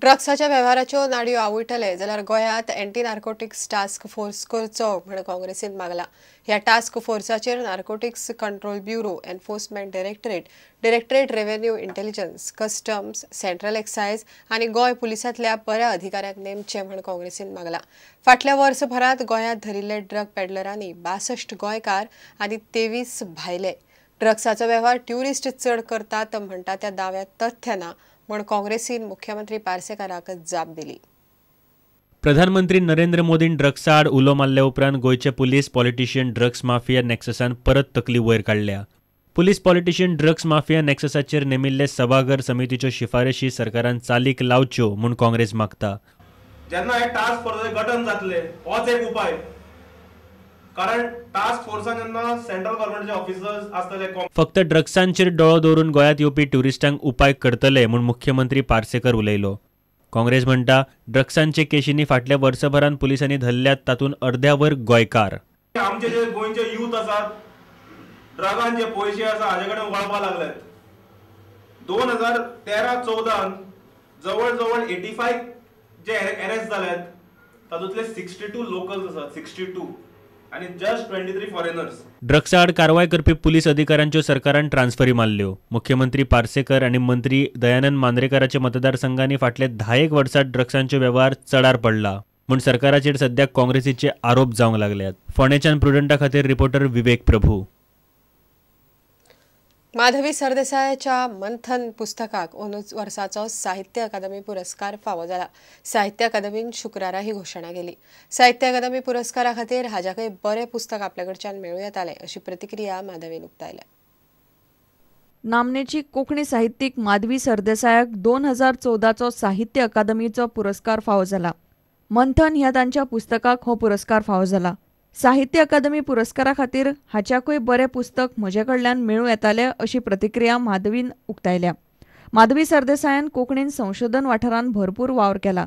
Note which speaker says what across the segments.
Speaker 1: ड्रग्साच्या वेव्हाराच्यो नाडयो आवुयटले जाल्यार गोंयांत anti narcotics task force करचो म्हूण काँग्रेसीन मागला. ह्या task फोर्साचेर narcotics control bureau, enforcement directorate, directorate revenue intelligence, customs, central excise आनी गोंय पुलिसांतल्या बऱ्या अधिकाऱ्यांक नेमचे म्हूण काँग्रेसीन मागला. फाटल्या वर्सभरांत गोंयांत धरिल्ले ड्रग पेडलरांनी 62 गोंयकार आनी 23 भायले. ड्रग्साचो वेव्हार ट्युरिस्ट चड करतात म्हणटा त्या दाव्यांत तथ्य ना म्हूण काँग्रेसीन मुख्यमंत्री पार्सेकाराक जाप दिली.
Speaker 2: प्रधानमंत्री नरेंद्र मोदीन ड्रग्सा आड उलो मारल्या उपरांत गोंयचे पुलीस पॉलिटिशियन ड्रग्स माफिया नॅक्ससान परत तकली वयर काडल्या. पुलीस पॉलिटिशियन ड्रग्स माफिया नॅक्ससाचेर नेमिल्ले सभाघर समितीच्यो शिफारशी सरकारान चालीक लावच्यो म्हूण काँग्रेस मागता.
Speaker 3: जेन्ना हे टास्क फोर्साचें गठन जातलें होच एक उपाय, कारण टास्क फोर्सान जेन्ना सेंट्रल गव्हर्नमेंटचे ऑफिसर्स आसतले.
Speaker 2: फक्त ड्रग्सांचेर डोळो दवरून गोंयांत येवपी ट्युरिस्टांक उपाय करतले म्हूण मुख्यमंत्री पार्सेकर उलयलो. काँग्रेस म्हणटा ड्रग्सांचे केशींनी फाटल्या वर्सभरान पुलिसांनी धरल्यात तातूंत अर्द्यावर गोंयकार.
Speaker 3: आमचे जे गोंयचे यूथ आसात ड्रगांचे पयशे आसा हाजे कडेन वळपाक लागल्यात. 2013-14 जवळ जवळ 85 जे अरेस्ट जाल्यात तातूंतले 62 लोकल्स आसात, 62 आनी जस्ट 23 फॉरेनर्स.
Speaker 2: ड्रग्सा आड कारवाय करपी पुलीस अधिकाऱ्यांच्यो सरकारान ट्रान्सफरी मारल्यो. मुख्यमंत्री पार्सेकर आनी मंत्री दयानंद मांद्रेकाराच्या मतदारसंघांनी फाटले 10 वर्सात ड्रग्सांचो वेव्हार चडार पडला म्हूण सरकाराचेर सद्याक काँग्रेसीचे आरोप जावंक लागल्यात. फोंडेच्यान प्रुडंटा खातीर रिपोर्टर विवेक प्रभू.
Speaker 1: माधवी सरदेसायाच्या मंथन पुस्तकाक अंदूच वर्साचो साहित्य अकादमी पुरस्कार फावो जाला. साहित्य अकादमीन शुक्रारा ही घोशणा केली. साहित्य अकादमी पुरस्कारा खातीर हाज्याकय बरें पुस्तक आपल्या कडच्यान मेळूं येतालें अशी प्रतिक्रिया माधवीन उक्तायल्या.
Speaker 4: नामनेची कोंकणी साहित्यीक माधवी सरदेसायाक 2014चो साहित्य अकादमीचो पुरस्कार फावो जाला. मंथन ह्या तांच्या पुस्तकाक हो पुरस्कार फावो जाला. साहित्य अकादमी पुरस्कारा खातीर हाच्याकूय बरें पुस्तक म्हजे कडल्यान मेळूं येतालें अशी प्रतिक्रिया माधवीन उक्तायल्या. माधवी सरदेसायान कोंकणीन संशोधन वाठारांत भरपूर वावर केला.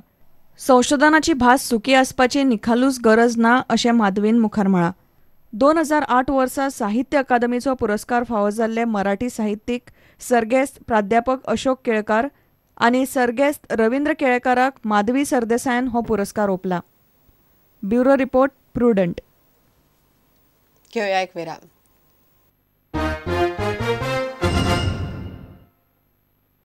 Speaker 4: संशोधनाची भास सुकी आसपाची निखालूस गरज ना अशें माधवीन मुखार म्हळां. 2008 वर्सा साहित्य अकादमीचो पुरस्कार फावो जाल्ले मराठी साहित्यीक सर्गेस्त प्राध्यापक अशोक केळकार आनी सर्गेस्त रवींद्र केळकाराक माधवी सरदेसायान हो पुरस्कार ओपला. Bureau report, Prudent.
Speaker 1: घेऊया एक विराम.